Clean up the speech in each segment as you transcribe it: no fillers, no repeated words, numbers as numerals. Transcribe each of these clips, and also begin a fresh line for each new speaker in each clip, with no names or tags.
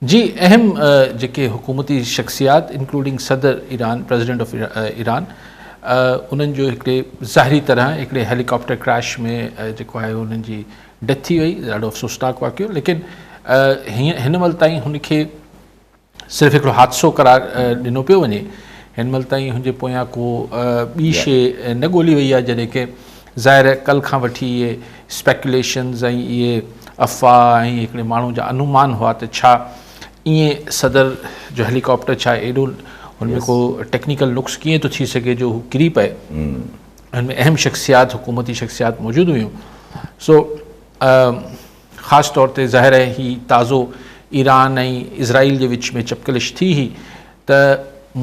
جي اهم جيڪي حڪومتي شخصيات انڪلوڊنگ صدر ايران پريزيڊنٽ آف ايران انهن جو هڪڙي ظاهري طرح هڪڙي هيليڪاپٽر ڪريش ۾ جيڪو آهي انهن جي ڊيٿ ٿي وئي ڏاڍو افسوسناڪ واقعو ليڪن هن مهل تائين هن کي صرف هڪڙو حادثو قرار ڏنو پيو وڃي هن مهل تائين هن جي پويان ڪو ٻي شي نه ڳولي وئي آهي جڏهن ڪي ظاهر ڪل کان وٺي اهي اسپيڪوليشنز ۽ اهي افواهه ۽ هڪڙي ماڻهو جا انومان هئا ته ڇا ائين صدر جو هيليڪاپٽر ڇا ايڏو هن ۾ ڪو ٽيڪنيڪل نقص ڪيئن ٿو ٿي سگهي جو هو ڪري پئي هن ۾ اهم شخصيات حڪومتي شخصيات موجود هيون سو خاص طور تي ظاهر آهي هي تازو ايران ۽ اسرائيل جي وچ ۾ چپڪلش ٿي هئي ته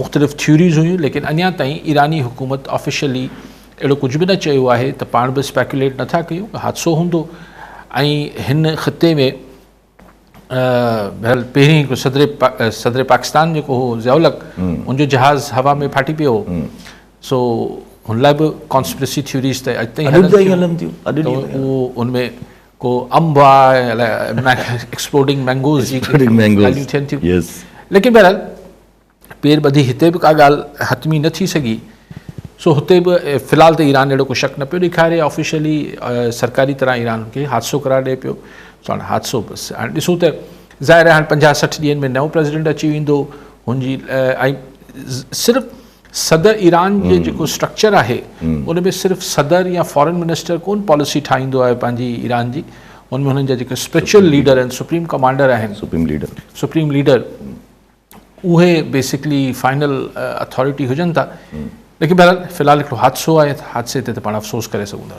مختلف ٿيوريز هيون ليڪن اڃا تائين ايراني حڪومت آفيشلي اهڙو ڪجهه به نه چيو آهي ته پاڻ به اسپيڪوليٽ نٿا ڪيون حادثو هوندو ۽ هن خطي ۾ بهرحال پهرين هڪ صدر صدر پاڪستان جيڪو هو ضياء الحق ان جو جهاز هوا ۾ ڦاٽي پيو هو سو هن لاء به ڪانسپرسي ٿيوريز ته اڄ تائين هلن ٿيون اهو ان ۾ ڪو انب آ ايڪسپلوڊنگ مينگوز جي ڳالهيون ٿين ٿيون ليڪن بهرحال پير ٻڌي هتي به ڪا ڳالهه حتمي نه ٿي سگهي سو هتي به في الحال ته ايران اهڙو ڪو شڪ نه پيو ڏيکاري آفيشلي سرڪاري طرح ايران کي حادثو قرار ڏئي پيو سو هاڻي حادثو بس هاڻي ڏسون ته ظاهر آهي هاڻي 50 60 ڏينهن ۾ نئون پريزيڊنٽ اچي ويندو هن جي ۽ صرف صدر ايران جي جيڪو اسٽرڪچر آهي ان ۾ صرف صدر يا فارن منسٽر ڪون پاليسي ٺاهيندو آهي پنهنجي ايران جي ان ۾ هنن جا جيڪي اسپرچوئل ليڊر آهن سپريم ڪمانڊر آهن سپريم ليڊر سپريم ليڊر اهي بيسڪلي فائنل اٿارٽي هجن ٿا ليڪن بهرحال في الحال هڪڙو حادثو آهي حادثي تي ته پاڻ افسوس ڪري سگهون ٿا.